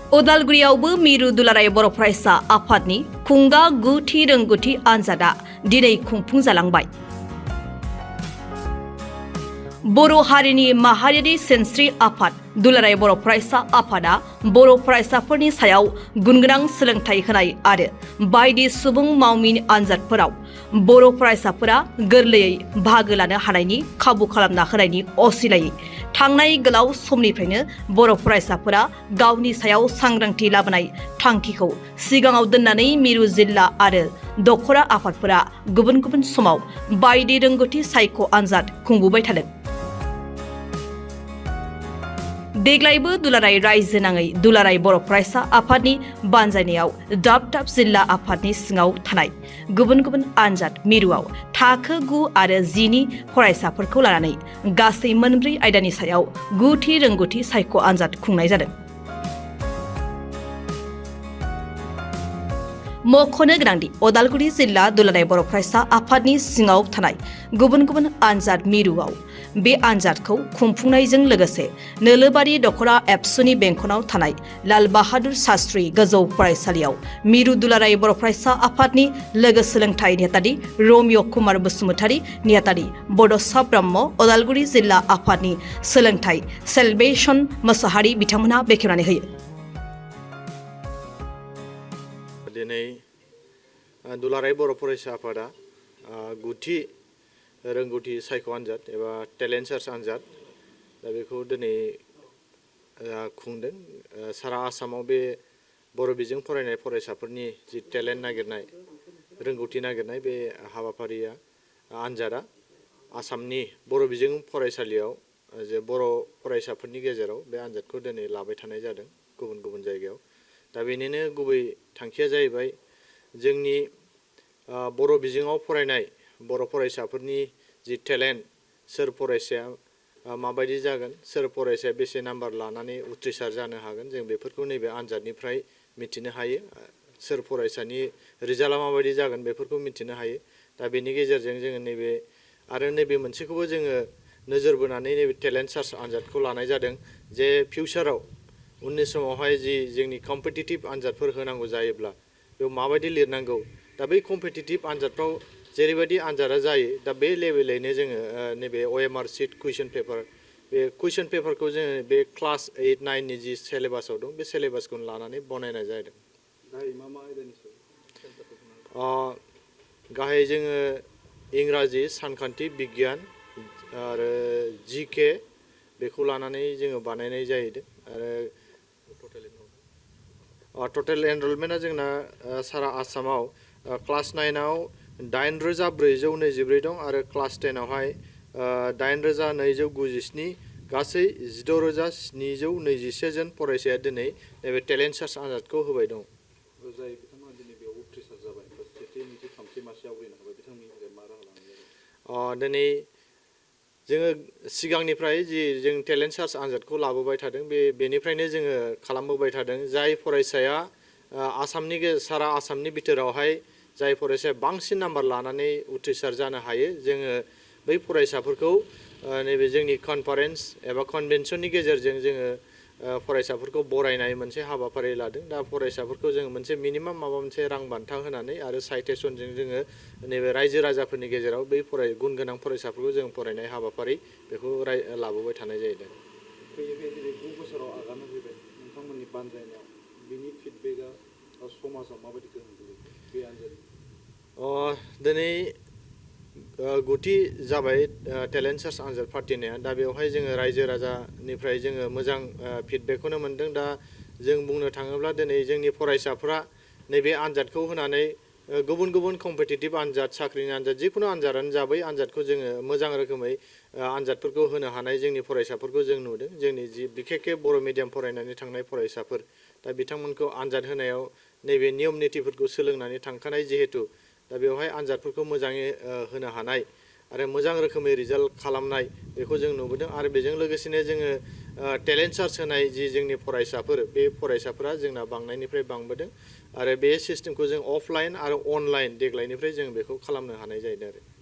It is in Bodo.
उदालगुरियावबो मिरु दुलाराय बर' फरायसा आफादनि खुंगा गुथि रोंगौथि आनजादा दिनै खुंफुंजालांबाय। बर' हारिनि माहारियारि सिनस्रि आफाद दुलाराय बर' फरायसा आफादा बर' फरायसाफोरनि सायाव गुनगोनां सोलोंथाइ होनाय आरो बायदि सुबुं मावमिन आनजादफोराव बर' फरायसाफोरा गोरलैयै बाहागो लानो हानायनि खाबु खालामना होनायनि असिलायै थांनाय गोलाव समनिफ्रायनो बर' फरायसाफोरा गावनि सायाव सांग्रांथि लाबोनाय थांखिखौ सिगाङाव दोननानै मिरु जिल्ला आरो दखरा आफादफोरा गुबुन गुबुन समाव बायदि रोंगौथि सायख' आनजाद खुंबोबाय थादों। देग्लायबो दुलाराय रायजो नाङै दुलाराय बर' फरायसा आफादनि बानजायनायाव दाब दाब जिल्ला आफादनि सिङाव थानाय गुबुन गुबुन आनजाद मिरुआव थाखो 9 आरो 10 नि फरायसाफोरखौ लानानै गासै मोनब्रै आयदानि सायाव गुथि रोंगौथि सायख' आनजाद खुंनाय जादों। मख'नो गोनांदि उदालगुरि जिल्ला दुलाराय बर' फरायसा आफादनि सिङाव थानाय गुबुन गुबुन आनजाद मिरुआव बे आनजादखौ खुंफुंनायजों लोगोसे नोलोबारि दखरा एबसुनि बेंखनाव थानाय लाल बाहादुर शास्त्री गोजौ फरायसालियाव मिरु दुलाराय बर' फरायसा आफादनि लोगो सोलोंथाइ नेहाथारि रमिय कुमार बसुमतारी नेहाथारि बड'सा ब्रह्म उदालगुरि जिल्ला आफादनि सोलोंथाइ सेलबेसन मोसाहारि बिथांमोनहा बेखेवनानै होयो। दिनै दुलाराय बर' फरायसा आफादा गुथि रोंगौथि सायख' आनजाद एबा टेलेन्ट सार्च आनजाद दा बेखौ दिनै खुंदों। सारा आसामाव बे बर' बिजों फरायनाय फरायसाफोरनि जि टेलेन्ट नागिरनाय रोंगौथि नागिरनाय बे हाबाफारिया आनजादा आसामनि बर' बिजों फरायसालियाव जे बर' फरायसाफोरनि गेजेराव बे आनजादखौ दिनै लाबाय थानाय जादों गुबुन गुबुन जायगायाव। दा बेनिनो गुबै थांखिया जाहैबाय जोंनि बर' बिजोङाव फरायनाय बर' फरायसाफोरनि जि टेलेन्ट सोर फरायसाया माबायदि जागोन सोर फरायसाया बेसे नाम्बार लानानै उथ्रिसार जानो हागोन जों बेफोरखौ नैबे आनजादनिफ्राय मिथिनो हायो। सोर फरायसानि रिजाल्टआ माबायदि जागोन बेफोरखौ मिथिनो हायो। दा बेनि गेजेरजों जोङो नैबे मोनसेखौबो जोङो नोजोर बोनानै नैबे टेलेन्ट सार्च आनजादखौ लानाय जादों जे फिउचाराव उननि समावहाय जि जोंनि कम्पिटिटिभ आनजादफोर होनांगौ जायोब्ला बेयाव माबायदि लिरनांगौ दा बै कम्पिटिटिभ आनजादफ्राव जेरैबायदि आनजादा जायो दा बे लेभेलैनो जोङो नैबे OMR शीट कुइसन पेपार बे कुइसन पेपारखौ जोङो बे क्लास 8, 9 नि जि सिलेबासाव दं बे सिलेबासखौ लानानै बनायनाय जादों। गाहाय जोङो इंराजि सानखान्थि बिगियान आरो GK बेखौ लानानै जोङो बानायनाय जाहैदों आरो टटेल एनरलमेन्टआ जोंना सारा आसामाव क्लास 9आव 8,423 दं आरो क्लास 10आवहाय 8,297 गासै 16,721 जन फरायसाया दिनै नैबे टेलेन्ट सार्च आनजादखौ होबाय दं। जाय बिथांमोना दिनै बेयाव उथ्रिसार जाबाय बा सेथि नैथि थामथि मासि आवग्रिनो हाबाय बिथांमोननि थाखाय मा राहा लानाय जादों? दिनै जोङो सिगांनिफ्राय जि जों टेलेन्ट सार्च आनजादखौ लाबोबाय थादों बेनिफ्रायनो जोङो खालामबोबाय थादों जाय फरायसाया सारा आसामनि बिथोरावहाय जाय फरायसाया बांसिन नाम्बार लानानै उथ्रिसार जानो हायो जोङो बै फरायसाफोरखौ नैबे जोंनि कनफारेन्स एबा कनभेनसननि गेजेरजों जोङो फरायसाफोरखौ बरायनाय मोनसे हाबाफारि लादों। दा फरायसाफोरखौ जोङो मोनसे मिनिमाम माबा मोनसे रां बान्था होनानै आरो साइटेसनजों जोङो नैबे रायजो राजाफोरनि गेजेराव बै गुन गोनां फरायसाफोरखौ जों फरायनाय हाबाफारि बेखौ लाबोबाय थानाय जादों। फैयै दिनै 9 बोसोराव आगान होफैबाय नोंथांमोननि बानजायनायाव बिनि फिडबेकआ समाजाव माबायदि गोहोम गोलैयो बे आनजादनि? दिनै गुथि जाबाय टेलेन्ट सार्च आनजाद फाथिनाया दा बेवहाय जोङो रायजो राजानिफ्राय जोङो मोजां फिडबेकखौनो मोनदों। दा जों बुंनो थाङोब्ला दिनै जोंनि फरायसाफ्रा नैबे आनजादखौ होनानै गुबुन गुबुन कम्पिटिटिभ आनजाद साख्रिनि आनजाद जिखुनु आनजादानो जा बै आनजादखौ जोङो मोजां रोखोमै आनजादफोरखौ होनो हानाय जोंनि फरायसाफोरखौ जों नुदों। जोंनि जि बिखेखखे बर' मिडियाम फरायनानै थांनाय फरायसाफोर दा बिथांमोनखौ आनजाद होनायाव नैबे नियम नितिफोरखौ सोलोंनानै थांखानाय जिहेतु दा बेवहाय आनजादफोरखौ मोजाङै होनो हानाय आरो मोजां रोखोमै रिजाल्ट खालामनाय बेखौ जों नुबोदों। आरो बेजों लोगोसेनो जोङो टेलेन्ट सार्च होनाय जि जोंनि फरायसाफोर बे फरायसाफोरा जोंना बांनायनिफ्राय बांबोदों आरो बे सिस्टेमखौ जों अफलाइन आरो अनलाइन देग्लायनिफ्राय जों बेखौ खालामनो हानाय जाहैदों आरो